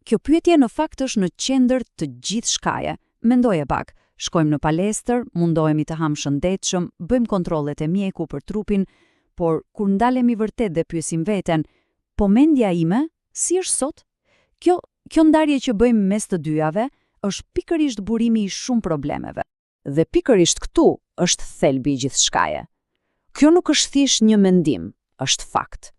Kjo pyetje në fakt është në qendër të gjithçkaje. Mendoje pak, shkojmë në palestër, mundohemi të hamë shëndetshëm, bëjmë kontrollet e mjeku për trupin, por kur ndalemi vërtet dhe pyesim veten, po mendja ime, si është sot? Kjo, kjo ndarje që bëjmë mes të dyjave, është pikërisht burimi i shumë problemeve. Dhe pikërisht këtu është thelbi i gjithçkaje. Kjo nuk është thjesht një mendim, është fakt.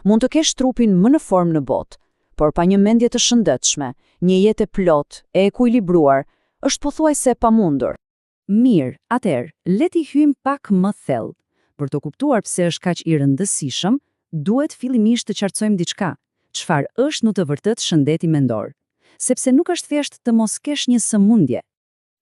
Mund të kesh trupin më në formë në botë, por pa një mendje të shëndetshme, një jetë e plotë, e ekuilibruar, është pothuajse e pamundur. Mirë, atëherë, le t'i hyjmë pak më thellë. Për të kuptuar pse është kaq i rëndësishëm, duhet fillimisht të qartësojmë diçka, çfarë është në të vërtetë shëndeti mendor. Sepse nuk është thjesht të mos kesh një sëmundje.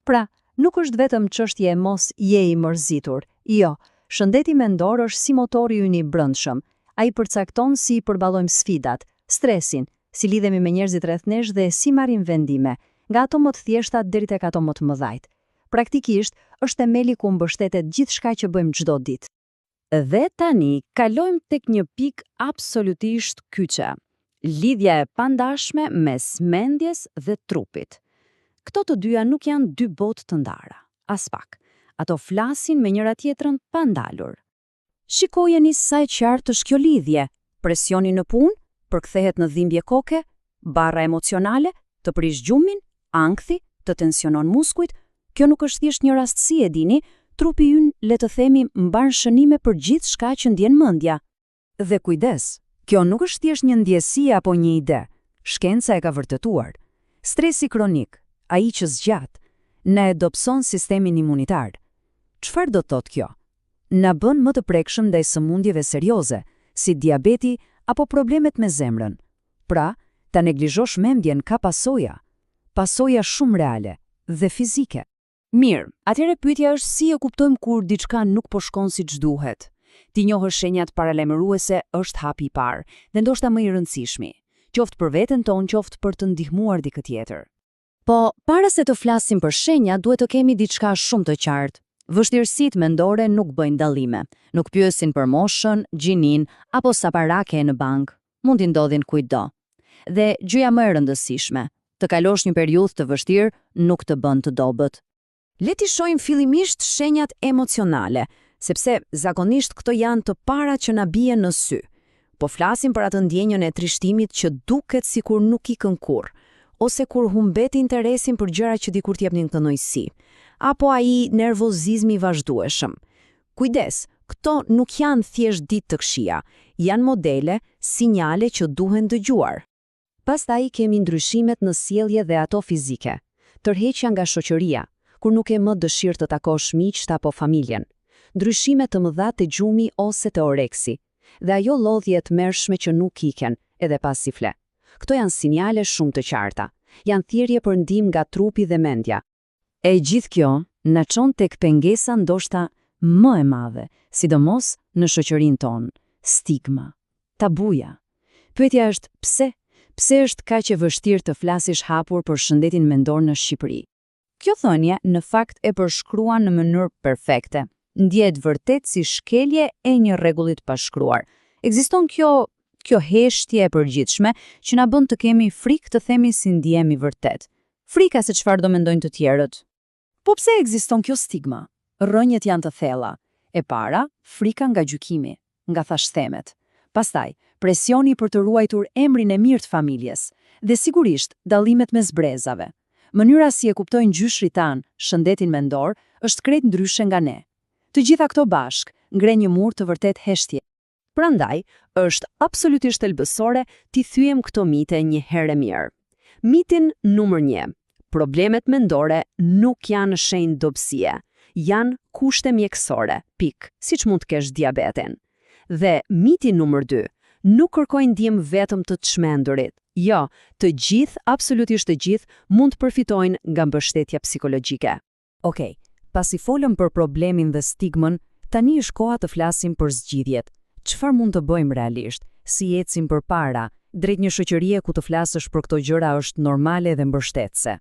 Pra, nuk është vetëm çështje e mos je i mërzitur. Jo, shëndeti mendor është si motori ynë i brendshëm. Ai përcakton si i përballojmë sfidat, stresin, si lidhemi me njerëzit rreth nesh dhe si marrim vendime, nga ato më të thjeshtat deri tek ato më të mëdhajt. Praktikisht, është themeli ku mbështetet gjithçka që bëjmë çdo ditë. Dhe tani kalojmë tek një pikë absolutisht kyçe, lidhja e pandashme mes mendjes dhe trupit. Këto të dyja nuk janë dy botë të ndara, aspak. Ato flasin me njëra-tjetrën pa ndalur. Shikojeni sa e qartë është kjo lidhje. Presioni në punë përkthehet në dhimbje koke, barra emocionale, të prish gjumin, ankthi, të tensionon muskujt, kjo nuk është thjesht një rastësi e dini, trupi ynë, le të themi, mban shënime për gjithçka që ndjen mendja. Dhe kujdes, kjo nuk është thjesht një ndjesi apo një ide, shkenca e ka vërtetuar. Stresi kronik, ai që zgjat, na e dobëson sistemin imunitar. Çfarë do të thotë kjo? Na bën më të prekshëm ndaj sëmundjeve serioze, si diabeti apo problemet me zemrën. Pra, ta neglizhosh mendjen ka pasoja. Pasoja shumë reale dhe fizike. Mirë, atëherë pyetja është si e kuptojmë kur diçka nuk po shkon siç duhet. T'i njohësh shenjat paralajmëruese është hapi i parë, dhe ndoshta më i rëndësishmi, qoftë për veten tonë, qoftë për të ndihmuar dikë tjetër. Po, para se të flasim për shenja, duhet të kemi diçka shumë të qartë. Vështirësitë mendore nuk bëjnë dallime. Nuk pyesin për moshën, gjininë, apo sa para ke në bankë. Mund t'i ndodhin kujtdo. Dhe gjëja më e rëndësishme, të kalosh një periudhë të vështirë nuk të bën të dobët. Le t'i shohim fillimisht shenjat emocionale, sepse zakonisht këto janë të para që na bien në sy. Po flasim për atë ndjenjën e trishtimit që duket sikur nuk ikën kurrë, ose kur humbet interesin për gjëra që dikur të jepnin kënaqësi, apo ai nervozizmi i vazhdueshëm. Kujdes, këto nuk janë thjesht ditë të këqija, janë modele, sinjale që duhen dëgjuar. Pastaj kemi ndryshimet në sjellje dhe ato fizike. Tërheqja nga shoqëria, kur nuk ke më dëshirë të takosh miqtë apo familjen. Ndryshime të mëdha te gjumi ose te oreksi. Dhe ajo lodhje e tmerrshme që nuk ikën, edhe pasi fle. Këto janë sinjale shumë të qarta. Janë thirrje për ndihmë nga trupi dhe mendja. E gjithë kjo na çon tek pengesa ndoshta më e madhe, sidomos në shoqërinë tonë, stigma, tabuja. Pyetja është pse? Pse është kaq e vështirë të flasish hapur për shëndetin mendor në Shqipëri? Kjo thënie në fakt e përshkruan në mënyrë perfekte. Ndjehet vërtet si shkelje e një rregulli të pashkruar. Ekziston kjo kjo heshtje e përgjithshme që na bën të kemi frikë të themi si ndihemi vërtet. Frika se çfarë do mendojnë të tjerët. Po pse ekziston kjo stigma? Rrënjët janë të thella. E para, frika nga gjykimi, nga thashethemet. Pastaj, presioni për të ruajtur emrin e mirë të familjes. Dhe sigurisht, dallimet mes brezave. Mënyra si e kuptojnë gjyshrit tanë shëndetin mendor është krejt ndryshe nga ne. Të gjitha këto bashkë ngrenë një mur të vërtetë heshtje. Prandaj, është absolutisht thelbësore t'i thyejmë këto mite një herë e mirë. Mitin numër 1. Problemet mendore nuk janë shenjë dobësie, janë kushte mjekësore, pikë, siç mund të kesh diabetin. Dhe miti numër 2. Nuk kërkojnë ndihmë vetëm të çmendurit. Jo, të gjithë, absolutisht të gjithë, mund të përfitojnë nga mbështetja psikologjike. Okej, pasi folëm për problemin dhe stigmën, tani është koha të flasim për zgjidhjet. Çfarë mund të bëjmë realisht? Si ecim përpara, drejt një shoqërie ku të flasësh për këto gjëra është normale dhe mbështetëse?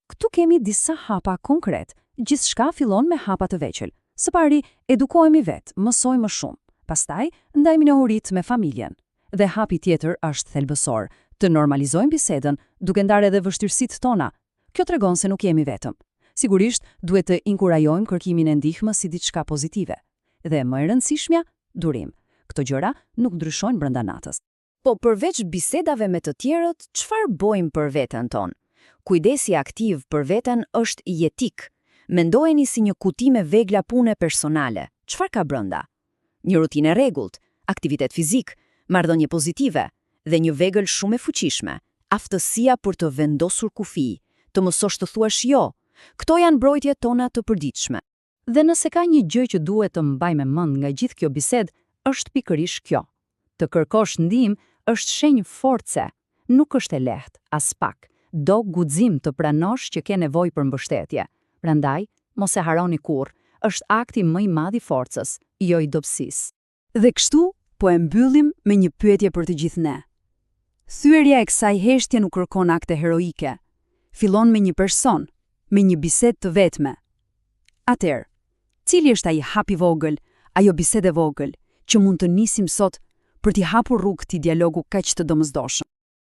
Këtu kemi disa hapa konkret. Gjithçka fillon me hapa të vegjël. Së pari, edukohemi vetë, mësojmë më shumë. Pastaj, ndajmë njohuritë me familjen. Dhe hapi tjetër është thelbësor. Të normalizojmë bisedën, duke ndarë edhe vështirësitë tona. Kjo tregon se nuk jemi vetëm. Sigurisht, duhet të inkurajojmë kërkimin e ndihmës si diçka pozitive. Dhe më e rëndësishmja, durim. Këto gjëra nuk ndryshojnë brenda natës. Po përveç bisedave me të tjerët, çfarë bëjmë për veten tonë? Kujdesi aktiv për veten është jetik. Mendojeni si një kuti me vegla pune personale. Çfarë ka brenda? Një rutinë e rregullt, aktivitet fizik, marrëdhënie pozitive dhe një vegël shumë e fuqishme, aftësia për të vendosur kufij, të mësosh të thuash jo. Këto janë mbrojtjet tona të përditshme. Dhe nëse ka një gjë që duhet të mbajmë mend nga gjithë kjo bisedë, është pikërisht kjo. Të kërkosh ndihmë është shenjë force. Nuk është e lehtë, aspak. Do guxim të pranosh që ke nevojë për mbështetje. Prandaj, mos e harroni kurrë, është akti më i madh i forcës, jo i dobësisë. Dhe kështu, po e mbyllim me një pyetje për të gjithë ne. Thyerja e kësaj heshtje nuk kërkon akte heroike. Fillon me një person, me një bisedë të vetme. Atëherë, cili është ai hap i vogël, ajo bisedë e vogël, që mund të nisim sot për t'i hapur rrugë këtij dialogu kaq të domosdoshëm?